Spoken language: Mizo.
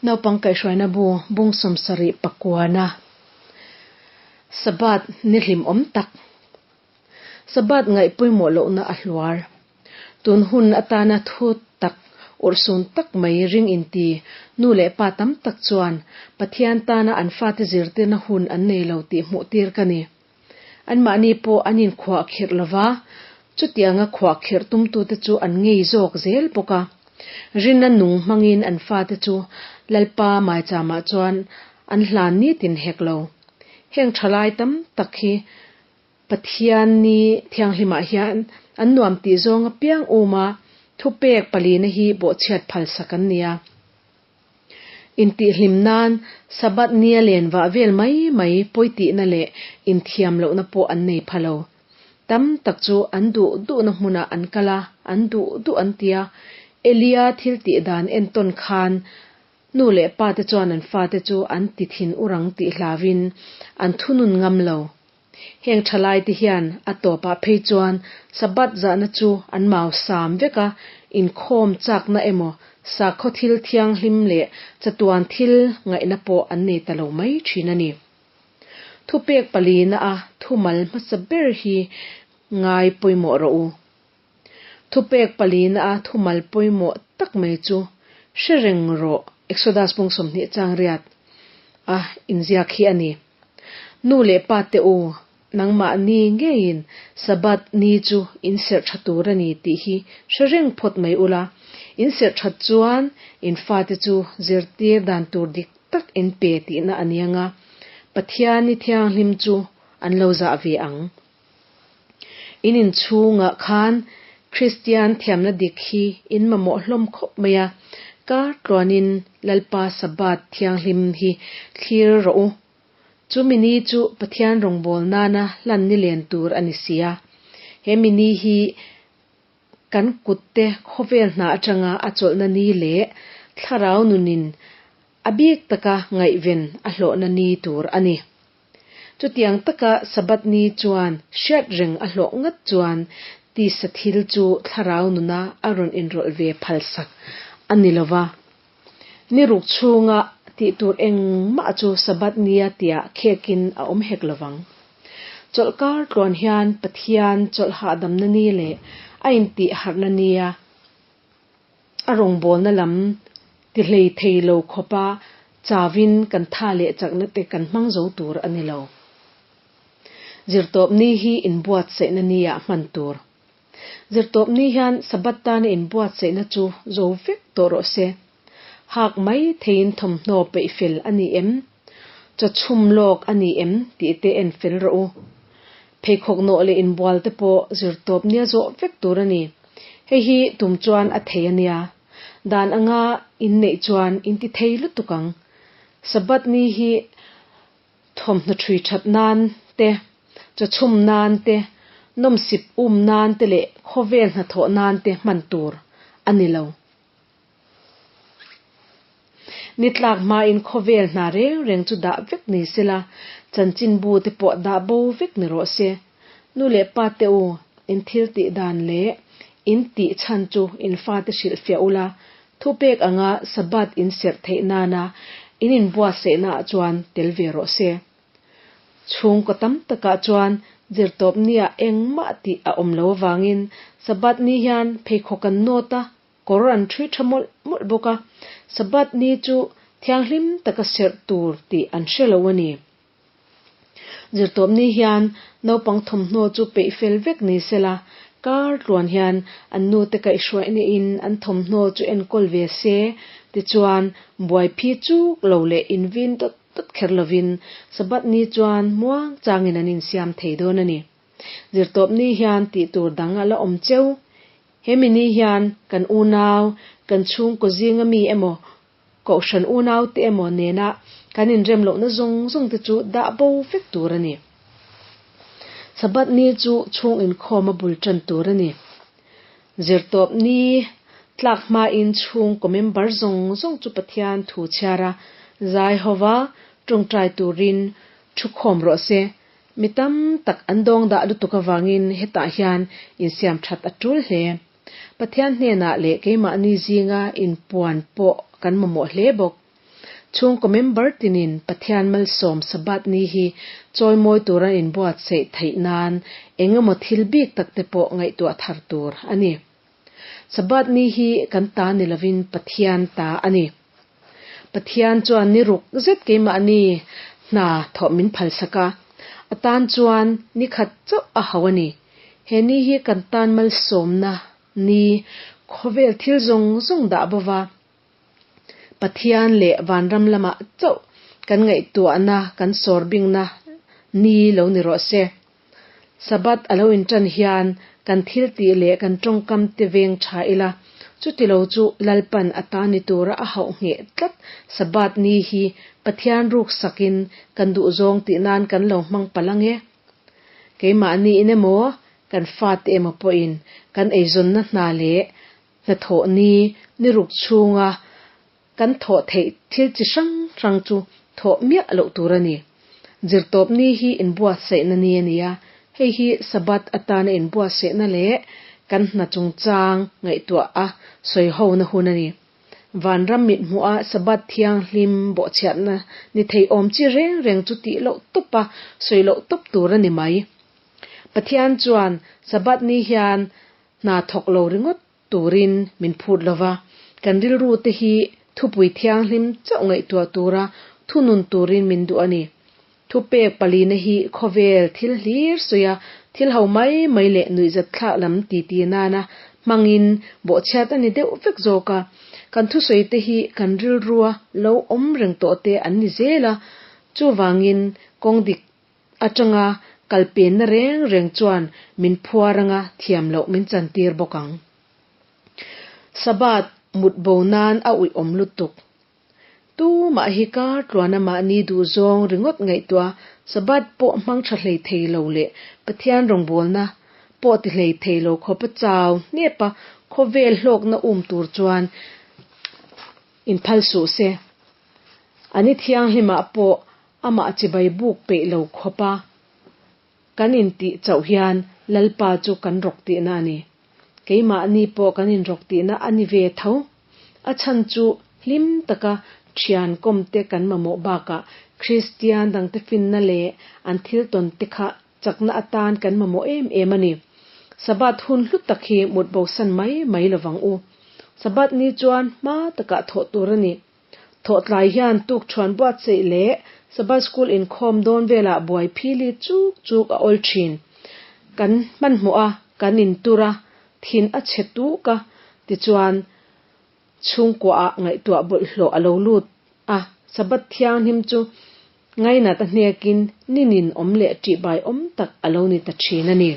Naupang kaihhruaina bu bung 79 Sabbath ni hlimawm tak Sabbath ngaih pawimawh lohna a hluar. Tun hun atana thu tak urhsun tak mai ring inti nu leh pa tam tak chuan Pathian tana an fate zirtirna hun an nei lo tih hmuh tir ka ni. Anmahni pawh an inkhuah khirh lova, chutianga khuah khirh tumtute chu an ngei zawk zel bawk a. Rinna nung hmangin an fate chu Lalpa Maichamah chuan an hlan nitin hek lo. Heng thalai tam tak hi Pathian ni thianghlimah hian an nuam tih zawng apiang uma thupek palina hi bawhchhiat phalsak an ni a. Intihhlim nan Sabbath nia len vah vel mai mai pawitihna leh inthiam lohna pawh an nei pha lo. Tam tak chu an duh duhna hmunah an kal a, an duh duh an ti a. Elia thil tih dan entawn khan nu leh pa te chuan an fate chu an ti thin urang tih hlauvin an thunun ngam lo. Heng thalaite hian a tawpah phei chuan Sabbath zahna chu an mau sam vek a, inkhawm chakna emaw, sakhaw thil thianghlim leh chatuan thil ngaihna pawh an nei ta lo mai thin a ni. Thupek palina a thumal hmasa ber hi ngai pawimawh rawh u. Thupek palina a thumal pawimawh tak mai chu hre reng rawh, Exodus bung 20 chang riat a inziak hi a ni. Nu leh pa te u, nangmahni ngeiin Sabbath ni chu in serh tha tur a ni tih hi hre reng phawt mai ula, in serh that chuan in fate chu zirtir dan tur dik tak in pe tihna a ni anga, Pathian ni thianghlim chu an lo zah ve ang. In inchhungah khan Kristian thiamna dik hi in mamawh hlawm khawp mai a, kar tluanin Lalpa Sabbath thianghlim hi thlir rawh u. Chumi ni chu Pathian rawngbâwl nana hlan ni len tur a ni si a. He mi ni hi kan kutte khawvel hna atanga a chawlhna ni leh thlarau nunin a bik taka ngaihven a hlawhna ni tur a ni. Chutiang taka Sabbath ni chuan hriat reng a hlawh ngat chuan tisa thil chu thlarau nuna a rawn inrawlh ve phalsak a ni lo va. Ni ruk chhunga tih tur engmah chu Sabbath nia tiah khekin a awm hek lo vang. Chawlhkar tluan hian Pathian chawlh hahdamna ni leh a intih harhna nia a rawngbawlna lam ti hlei thei lo khawpa chauin kan tha leh chakna te kan hmang zo tur a ni lo. Zirtawp ni hi inbuatsaihna nia hman tur. Zirtawp ni hian Sabbath tana inbuatsaihna chu zo vek tawh rawh se. Hak mai theiin thawmhnaw peih fel a ni em? Chaw chhum lawk a ni em tih te en fel rawh u. Pheikhawk nawh leh inbual te pawh zirtawp nia zawh vek tur a ni. Hei hi tum chuan a thei a nia. Dan anga inneih chuan inti thei lutuk ang. Sabbath ni hi thawmhnaw thui that nan te, chaw chhum nan te, nawmsip um nan te leh khawvel hnathawh nan te hman tur a ni lo. Ni tlak hmain khawvel hna reng reng chu dah vek ni sela, chanchinbu te pawh dah bo vek ni rawh se. Nu leh pa te u, in thil tih dan leh in tih chhan chu in fate hrilhfiah ula, thupek anga Sabbath in serh theih nana in inbuatsaihnaah chuan tel ve rawh se. Chhungkaw tam takah chuan zirtawp nia engmah tih a awm lo avangin Sabbath ni hian pheikhawk an nawt a, Kawr an ṭhui ṭha mawlh mawlh bawk a, Sabbath ni chu thianghlim taka serh tur tih an hre lo a ni. Zirtawpni hian naupang thawmhnaw chu peih fel vek ni sela, kar tluan hian an nute kaihhruaihna in an thawmhnaw chu enkawl ve se, tichuan buaiphi chuk lo leh invin dawt dawt kher lovin Sabbath ni chuan muang changin an insiam thei dawn a ni. Zirtawpni hian tih tur dang a la awm cheu. Hemi ni hian kan unau, kan chhungkaw zinga mi emaw, kohhran unaute emaw nena kan inrem lohna zawng zawng te chu dah bo vek tur a ni. Sabbath ni chu chhung inkhawm a bul tan tur a ni. Zirtawp ni tlak hmain chhungkaw member zawng zawng chu Pathian thu chhiar a, zai hova tawngtai turin thu khawm rawh se. Mi tam tak an dawng dah lutuk avangin hetah hian insiam that a tul hle. Pathian hnenah leh keimahni zinga inpuan pawh kan mamawh hle bawk. Chhungkaw member tinin Pathian malsawm Sabbath ni hi chawimawi tur an inbuatsaih theih nan eng emaw thil bik tak te pawh ngaihtuah thar tur a ni. Sabbath ni hi kan ta ni lovin Pathian ta a ni. Pathian chuan ni ruk zet keimahni hna thawh min phalsak a, a tan chuan ni khat chauh a hauh a ni. He ni hi kan tan malsawmna ni khawvel thil zawng zawng dah bova Pathian leh vanram lamah chauh kan ngaihtuahna kan sawr bingna ni lo ni rawh se. Sabbath a lo inṭan hian kan thil tih leh kan ṭawngkam te veng ṭha ila, chuti lo chu Lalpan a ta ni tura a hauh ngheh tlat Sabbath ni hi Pathian ruk sakin kan duhzawng tih nan kan lo hmang palh ang e. Keimahni in emaw, kan fate emaw pawhin kan eizawnna hna leh hnathawh ni ni ruk chhunga Kan thawh theih thil chi hrang hrang chu thawh miah loh tur a ni. Zirtawp ni hi inbuatsaihna ni a ni a, hei hi Sabbath atana inbuatsaihna leh kan hna chungchang ngaihtuah a sawihona hun a ni. Vanram mithmuha Sabbath thianghlim bawhchhiatna ni thei awm chi reng reng chu tih loh tawp a, sawi loh tawp tur a ni mai. Pathian chuan Sabbath ni hian hna thawk lo ringawt turin min phut lo va, kan rilru te hi thupui thianghlim chauh ngaihtuah tura thunun turin min duh a ni. Thupek palina hi khawvel thil hlir sawi a, thil ho mai mai leh nuihzatthlak lam titi nana hmangin bawhchhiat a ni deuh vek zawk a. Kan thusawi te hi kan rilrua lo awm reng tawh te an ni zel a, chuvangin kawng dik Atanga kal penna reng reng chuan min phuar anga thiam loh min chantir bawk ang. Sabbath mut bo nan a uih awm lutuk. Tumah hi kar tluana mahni duhzawng ringawt ngaihtuah Sabbath pawh hmang tha hlei thei lo leh Pathian rawngbawlna pawh ti hlei thei lo khawpa chau hnepa khawvel hlawkna um tur chuan inphal suh se. A ni thianghlimah pawh Amah chibai buk peih lo khawp a, kan intih chauh hian Lalpa chu kan rawk tihna a ni. Keimahni pawh kan inrawk tihna a ni ve tho. A chhan chu hlim taka thian kawmte kan mamawh bakah Kristian dangte finna leh an thil tawnte kha chakna atan kan mamawh em em a ni. Sabbath hun hlu tak hi mut bosan mai mai lovang u. Sabbath ni chuan hma takah thawh tur a ni. Thawhtlai hian tukṭhuan buatsaih leh Sabbath School inkhawm dawn velah buai phili chuk chuk a awl ṭhin. Kan hmanhmawh a, kan intur a, thin a chhe tuk a, tichuan chhungkuaah ngaihtuah bawlhhlawh a lo lut a, Sabbath thianghlim chu ngainat a hnekin ninin awm leh ṭihbai awm tak a lo ni ta ṭhin a ni.